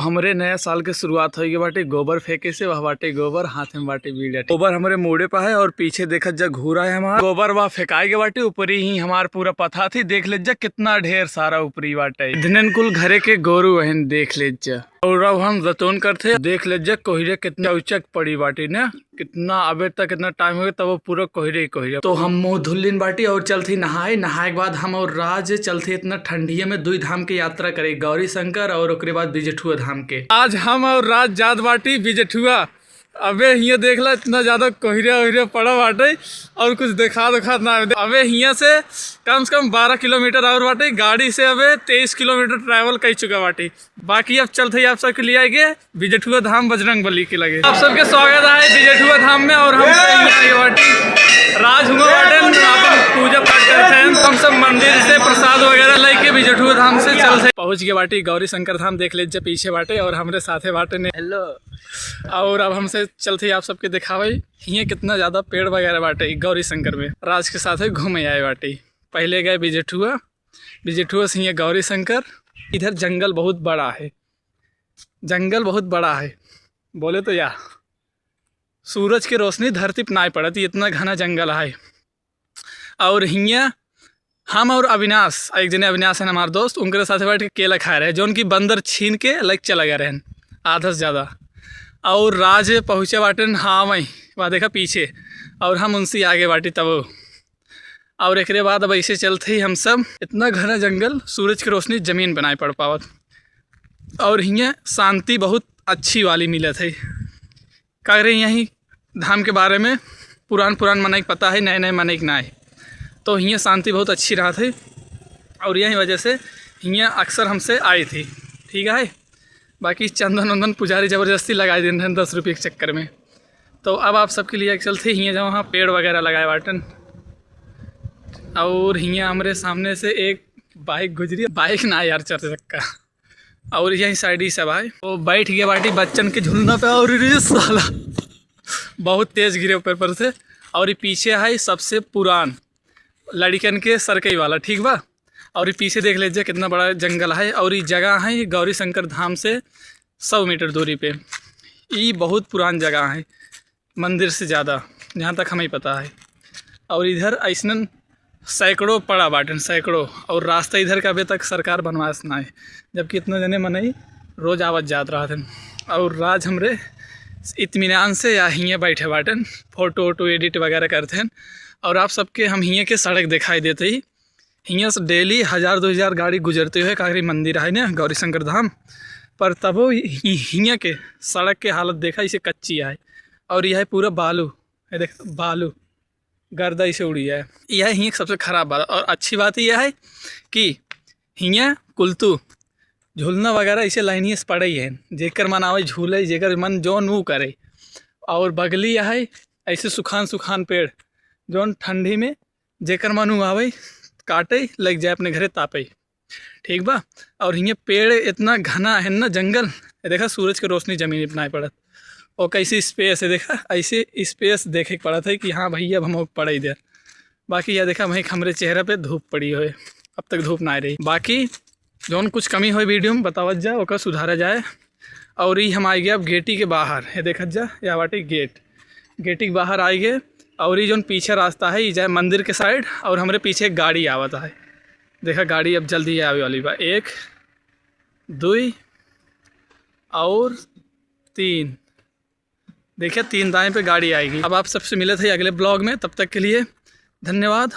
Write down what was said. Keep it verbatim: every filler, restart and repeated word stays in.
हमरे नया साल के शुरुआत होइ गए बाटे गोबर फेंके से। वह बाटे गोबर, हाथ में बाटे बीड़ा। गोबर हमरे मूड़े पर है और पीछे देखत जा घूरा है हमार। गोबर वह फेंकाए गए बाटे, ऊपरी ही हमार पूरा पथा थी। देख ले जा कितना ढेर सारा ऊपरी बाटे। इतने कुल घरे के गोरू हन, देख ले जा। और अब हम जतौन करते, देख ले जा कोहरे कितना उचक पड़ी बाटे ना। कितना अबे तक इतना टाइम हो गया, तब वो पूरा कोहरे ही कोहरे। तो हम मुंह धुल लीन बाटी और चलत ही नहाए। नहाए के बाद हम और राज चलत ही इतना ठंडिया में दुई धाम के यात्रा करे, गौरी शंकर और ओकरे बाद बिजेठुआ धाम के। आज हम और राज जात बाटी बिजेठुआ। अबे हियाँ देख ला, इतना ज्यादा कोहरे ओहरे पड़ा बाटे और कुछ देखा देखात ना। अबे हियाँ से कम से कम बारह किलोमीटर और बाटे, गाड़ी से अबे तेईस किलोमीटर ट्रैवल कर चुका बाटी। बाकी अब चलत ही आप सबके लिए आएंगे बिजेठुआ धाम बजरंग बली के लगे। आप सबके स्वागत है बिजेठुआ धाम में। और हम सब यहाँ आए बाटी, राज हुआ बाटे, अपन पूजा पाठ करते हैं। हम सब मंदिर से प्रसाद वगैरह लेके बिजेठुआ धाम से चलत ही पहुँच गए बाटी गौरी शंकर धाम। देख ले जा पीछे बाटे और हमरे साथे बाटे ने। हेलो। और अब हमसे चलत ही आप सबके दिखावे, हियाँ कितना ज्यादा पेड़ वगैरह बाटे गौरी शंकर में। राज के साथे घूमे आए बाटी। पहले गए बिजेठुआ, बिजेठुआ से हियाँ गौरी शंकर। इधर जंगल बहुत बड़ा है, जंगल बहुत बड़ा है। बोले तो या सूरज के रोशनी धरती पे नाय पड़त, इतना घना जंगल है। और हियाँ हम और अविनाश, एक जने अविनाश है हमार दोस्त, उनके साथ बैठ के केला खाए रहे, जौन की बंदर छीन के लाइक चला गए रहन आधा से ज्यादा। और राज पहुँचे बाटन, हाँ वहीं वहाँ देखा पीछे, और हम उनसे आगे बाटी तब। और एकरे बाद अब ऐसे चलत ही हम सब, इतना घना जंगल, सूरज के रोशनी जमीन पे नाय पड़ पावत। और हियाँ शांति बहुत अच्छी वाली मिलत है। का करे यहीं धाम के बारे में पुरान पुरान मनई के पता है, नए नए मनई के ना है। तो हियाँ शांति बहुत अच्छी रहत है और यही वजह से हियाँ अक्सर हमसे आई थी, ठीक है। बाकी चंदन वंदन पुजारी जबरदस्ती लगाए दिन रहन दस रुपये के चक्कर में। तो अब आप सबके लिए चलत ही हियाँ, जहाँ वहाँ पेड़ वगैरह लगाए बाटन। और हियाँ हमरे सामने से एक बाइक गुजरी, बाइक ना यार, चार चक्का। और यही साइड ही सब है। तो बैठ गए बाटी बच्चन के झूलना पे, और रे साला बहुत तेज गिरे ऊपर पर से। और ये पीछे है सबसे पुरान लड़िकन के सरकई वाला, ठीक बा। और ये पीछे देख लीजिए कितना बड़ा जंगल है। और ये जगह है गौरी शंकर धाम से सौ मीटर दूरी पे। ये बहुत पुरान जगह है, मंदिर से ज़्यादा, जहाँ तक हमें पता है। और इधर ऐसनन सैकड़ों पड़ा बाटन, सैकड़ों। और रास्ता इधर का अभी तक सरकार बनवास ना है, जबकि इतना जने मनई रोज आवत जात रहत हन। और राज हमरे इत्मीनान से या हियाँ बैठे बाटन, फोटो वोटो एडिट वगैरह करते हैं। और आप सबके हम हियाँ के सड़क दिखाई देते ही, हियाँ से डेली हज़ार दो हज़ार गाड़ी गुजरते हुए काकरी मंदिर है ना गौरी शंकर धाम, पर तबो हि-, हियाँ के सड़क के हालत देखा, इसे कच्ची है। और यह पूरा बालू, ये देख बालू गर्दा इसे उड़ी है। यह हियाँ के सबसे खराब बात। और अच्छी बात यह है कि हियाँ कुलतू झूलना वगैरह इसे लाइनिए से पड़े ही है, जेकर मन आवे झूले, जेकर मन जौन ऊ करे। और बगली यह है ऐसे सुखान सुखान पेड़, जौन ठंडी में जेकर मन ऊ आवे काटे, लग जाए अपने घरे तापे, ठीक बा। और हियाँ पेड़ इतना घना है ना जंगल, ये देखा सूरज के रोशनी जमीन पे नाय पड़त। और कैसी स्पेस है देखा, ऐसे स्पेस देखे के पड़त है कि हाँ भैया अब हम पड़े इधर। बाकी यह देखा वहीं हमरे चेहरा पे धूप पड़ी होए, अब तक धूप ना रही। बाकी जौन कुछ कमी होए वीडियो में बतावत जा, ओकर सुधारा जाए। और ई हम आ गया अब गेटी के बाहर, ये देखत जा, या बाटे गेट, गेटी के बाहर आ गए। और ई जौन पीछे रास्ता है, ई जाए मंदिर के साइड। और हमरे पीछे एक गाड़ी आवत है, देखा गाड़ी अब जल्दी आवे वाली बा। एक, दुई और तीन, देखिए तीन दाएं पे गाड़ी आएगी। अब आप सबसे मिलत है अगले ब्लॉग में, तब तक के लिए धन्यवाद।